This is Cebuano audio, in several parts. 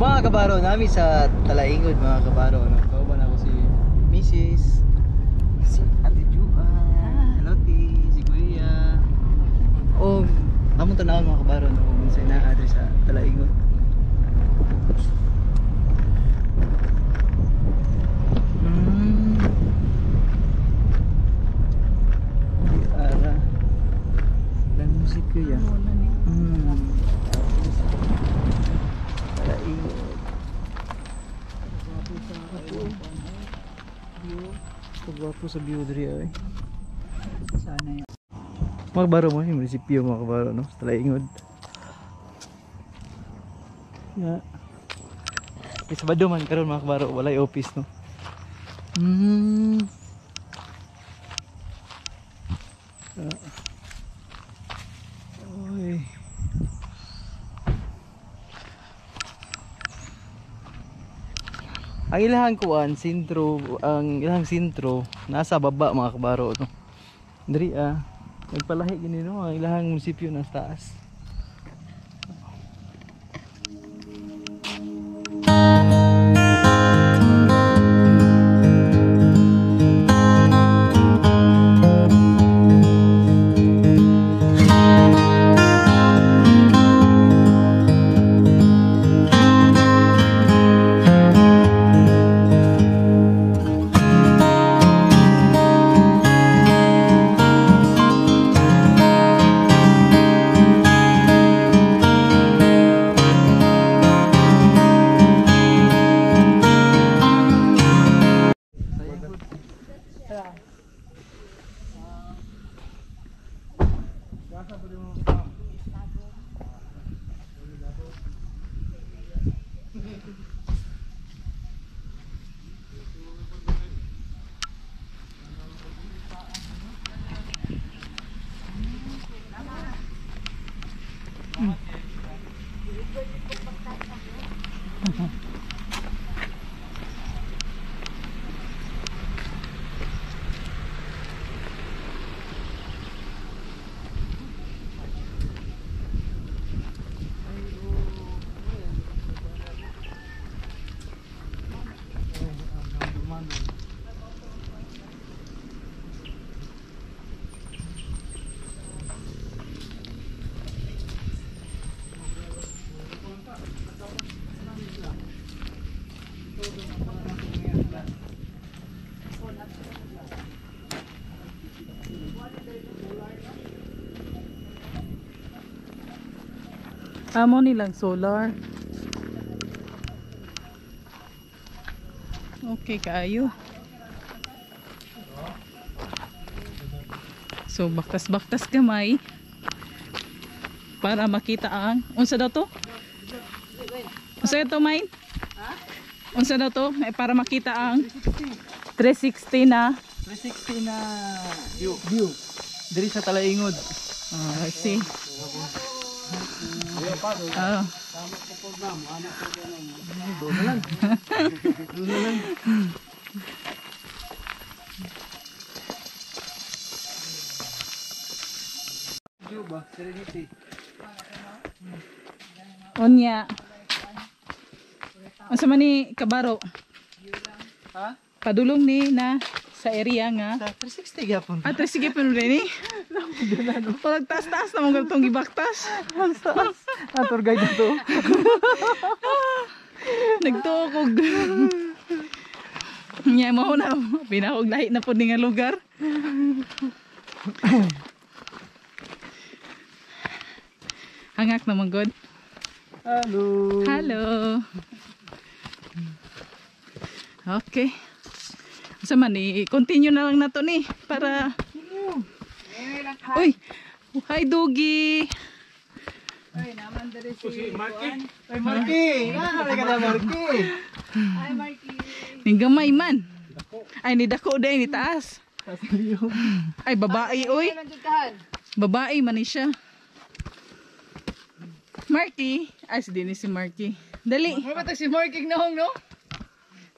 Mga kabaro, nami sa Talaingod, mga kabaro, no? Kauban ako si Mrs. Si Ate Juan. Hello, Ti. Si Kuya. O, among tanawon, mga kabaro, no? Kung sa naa diri sa Talaingod. Ara. Lang munisipyo yan. Talaingod. Pagwapo sa view diri ay. Sana yan. Mga kabaro mo, yung munisipyo, mga kabaro, no? Sa Talaingod. Yeah. Eh, Sabado man karon, mga kabaro, walay office, no. Ah. Oy. Ang ilahang kuan, sentro, ang ilahang sentro nasa baba, mga kabaro, no. Diri ah, nagpalahi gini, no, ang ilahang munisipyo nasa taas. Amo nilang solar. Okay kaayo. So baktas-baktas gamay para makita ang unsa daw to? Unsa to, Main? Unsa daw to? Eh, para makita ang 360 na 360 na view. View. Diri sa Talaingod. Ah, I see. Ah. Doon na lang. Doon na lang. View ba? Serenity. Unya. Unsa man ni, kabaro? Ha? Padulong ni na sa area nga. Sa 360 gyapon. Ah, sige pero ni. Parang taas-taas na mong ganitong gibaktas. Taas. Ah, tour guide na to. Nagtuo kog. Nya mo na pinakog lahi na pud ni nga lugar. Hangak naman god. Hello. Hello. Okay. Unsa man ni, continue na lang nato ni para. Uy. Hi, Dugi. Ay, Marky! Ah, ka na, Marky! Ning gamay man. Ay, ni dako day ni taas. Ay, babae oy. Babae man ni siya. Marky. Ay, si Dennis, si Marky. Dali. Ano ba si Marky noong, no?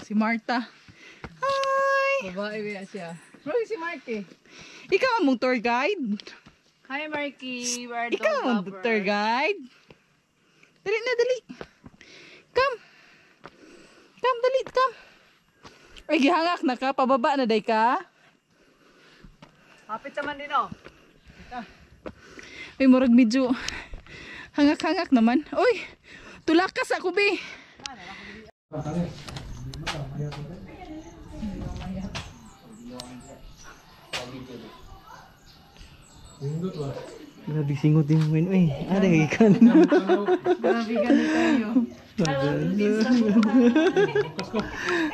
Si Marta. Hi! Babae ba siya? Bro, si Marky. Ikaw ang mong tour guide. Hi, Marky. We're Ikaw ang mong tour guide. Dali na, dali. Come. Ay, gihangak na ka. Pababa na day ka. Hapit naman din oh. Ay, murag medyo hangak-hangak naman. Uy, tulakas ako, be. Grabe singot din mo yun. Uy, ada ikan. Grabe gani kayo.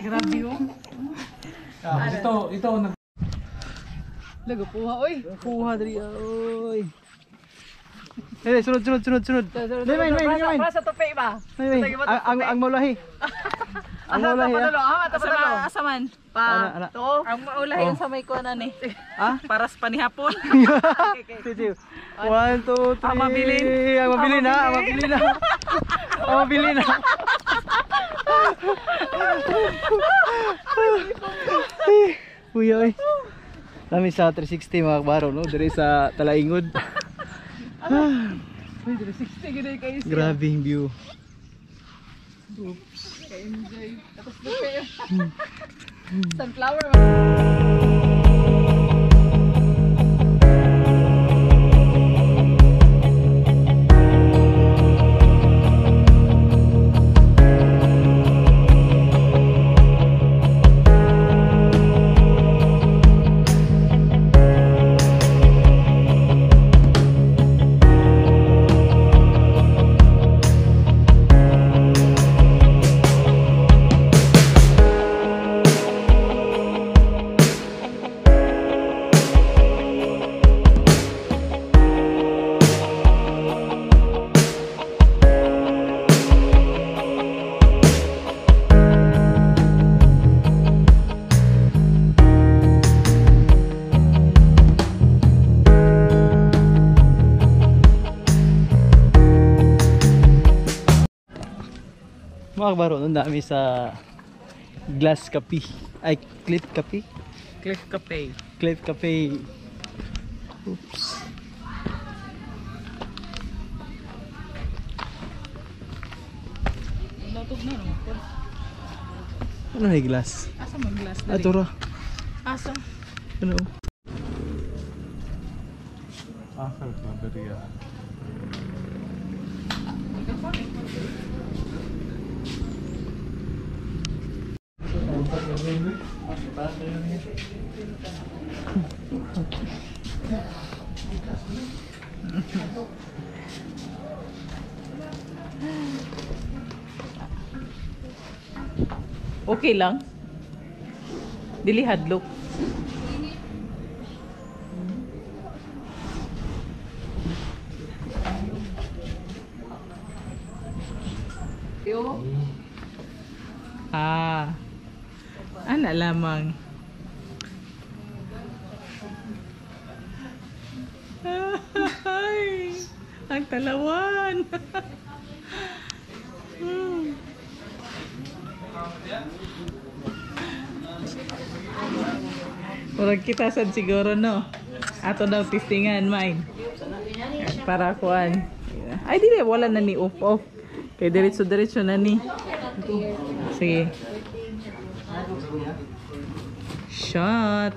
Grabe oh. Ito nag Lago puha oy. Kuha diri oy. Eh, sunod sunod sunod sunod. Dai main main main. Para sa tupi ba? Main main. Ang maulahi. Ang maulahi. Patalo, ah, patalo. Asa man? Pa, Ana, ana. to. Ang maulahi oh. Sa may kuan ani. Ah? Para sa panihapon. Sige. One, two, three. Ang mabilin. Ang mabilin na. Ang mabilin na. Ang mabilin na. Uy, oy. Nami sa 360 mga kabaro, no? Dire sa Talaingod. Uy, 360 gid kayo. Grabe yung view. Enjoy. Tapos tupi. Sunflower. Mga kabaro, no? Dami sa Glass Cafe. Ay, Cliff Cafe? Cliff Cafe. Cliff Cafe. Oops. Lotog na no. Ano na yung glass? Asa man glass Ah, tura. Asa? Ano? Ah, sa baterya. Okay lang. Dili hadlok. Yo. Ah. Ana lamang. Ay, ang talawan. Murag kita sad siguro no. Ato daw testingan mine. Para kuan. Ay dili wala na ni off off. Kay diretso diretso na ni. Sige. Shot.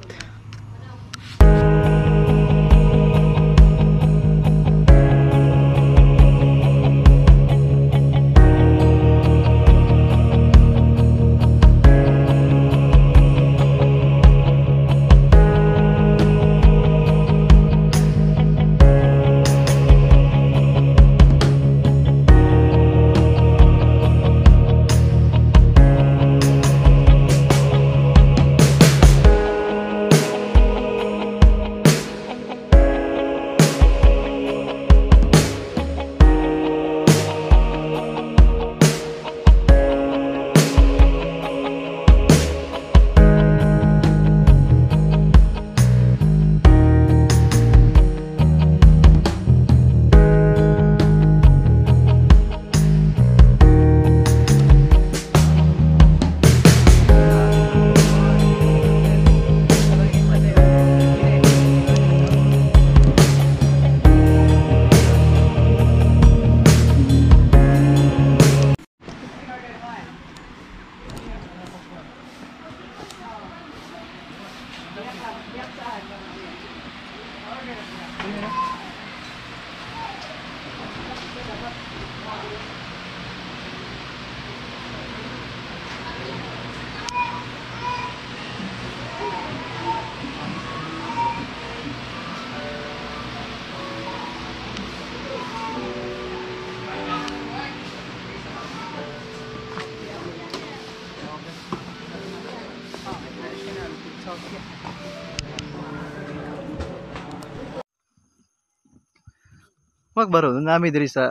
Mga kabaro, nami diri sa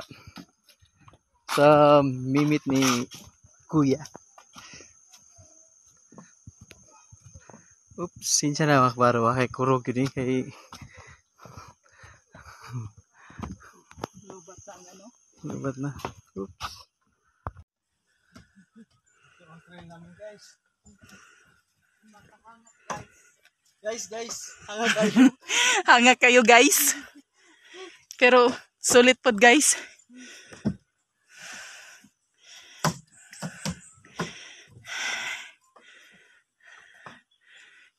mimit ni Kuya. Oops, sinsya na, mga kabaro, ah, kay kurog yun eh, kay Lubat na ang ano. Lubat na. Oops. Guys, guys, hanggang kayo. Hanga kayo, guys. Pero sulit pod, guys.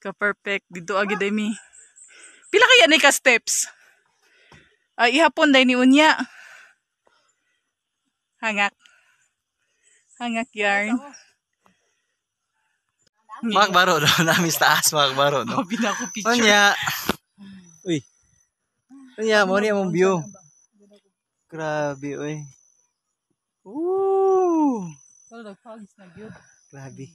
Ka perfect dito agi day mi. Pila kaya ni ka steps? Ay, ihapon day ni unya. Hangak. Hangak yarn. Mga kabaro, no? Nami sa taas, mga kabaro, no? Grabe na ako picture. Unya. Uy. Unya, mo ni among view. Grabe, uy. Ooh. Wala nagpagis na gyud. Grabe.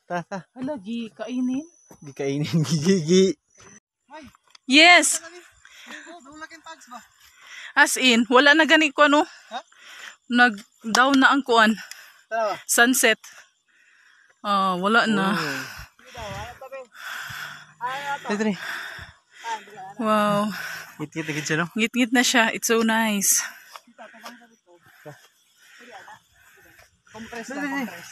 Ta, ta. Hala, gi kainin. Gikainin, gigigi. Yes. As in, wala na gani ko ano. Nag down na ang kuan. Tara ba? Sunset. Ah, wala na. Dali, dali. Wow. Ngit-ngit na gid siya, no? Ngit-ngit na siya. It's so nice. Compress na, compress.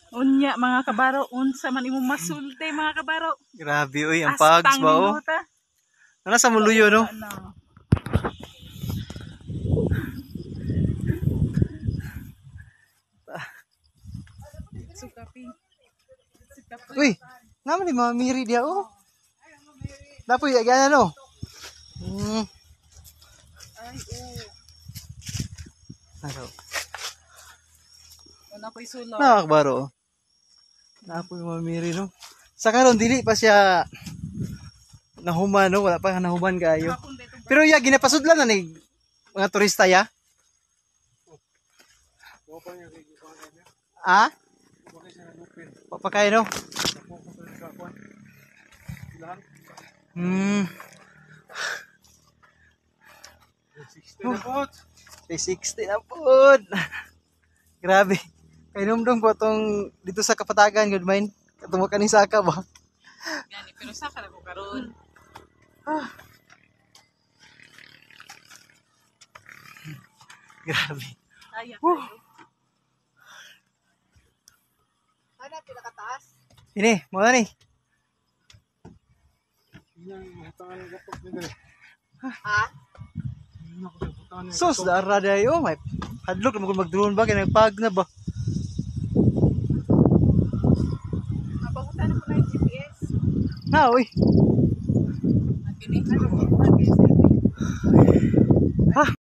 Unya, mga kabaro, unsa man imong masulti, mga kabaro. Grabe, uy. Ang pags Astang ba, oh? minuta. Ano sa muluyo, no? Ano? Sukapi. Sukapi. Uy, naman ni Mama Miri diya, oh. Dapoy, agana, no? Ay, oh. Ano? Wala ko'y sulok. Nakakbaro, oh. Napoy Mama Miri, no? Sa karon dili pa siya nahuman, no? Wala pa nahuman kayo. Pero ya, ginapasudlan na ni mga turista ya. Ah? Papakain, no? 60 na po. 360 na po. Grabe. Kay numdum ko tong dito sa Kapatagan, good mind. Katong kaning saka ba? Gani, pero saka na ko karon. Grabe. Kaya. Ini, mo na ni. Sus, dara dayo, may hadlok na mo mag-drone ba kay nagpag na ba? Mapangutan ko na yung GPS. Na, uy. Kini.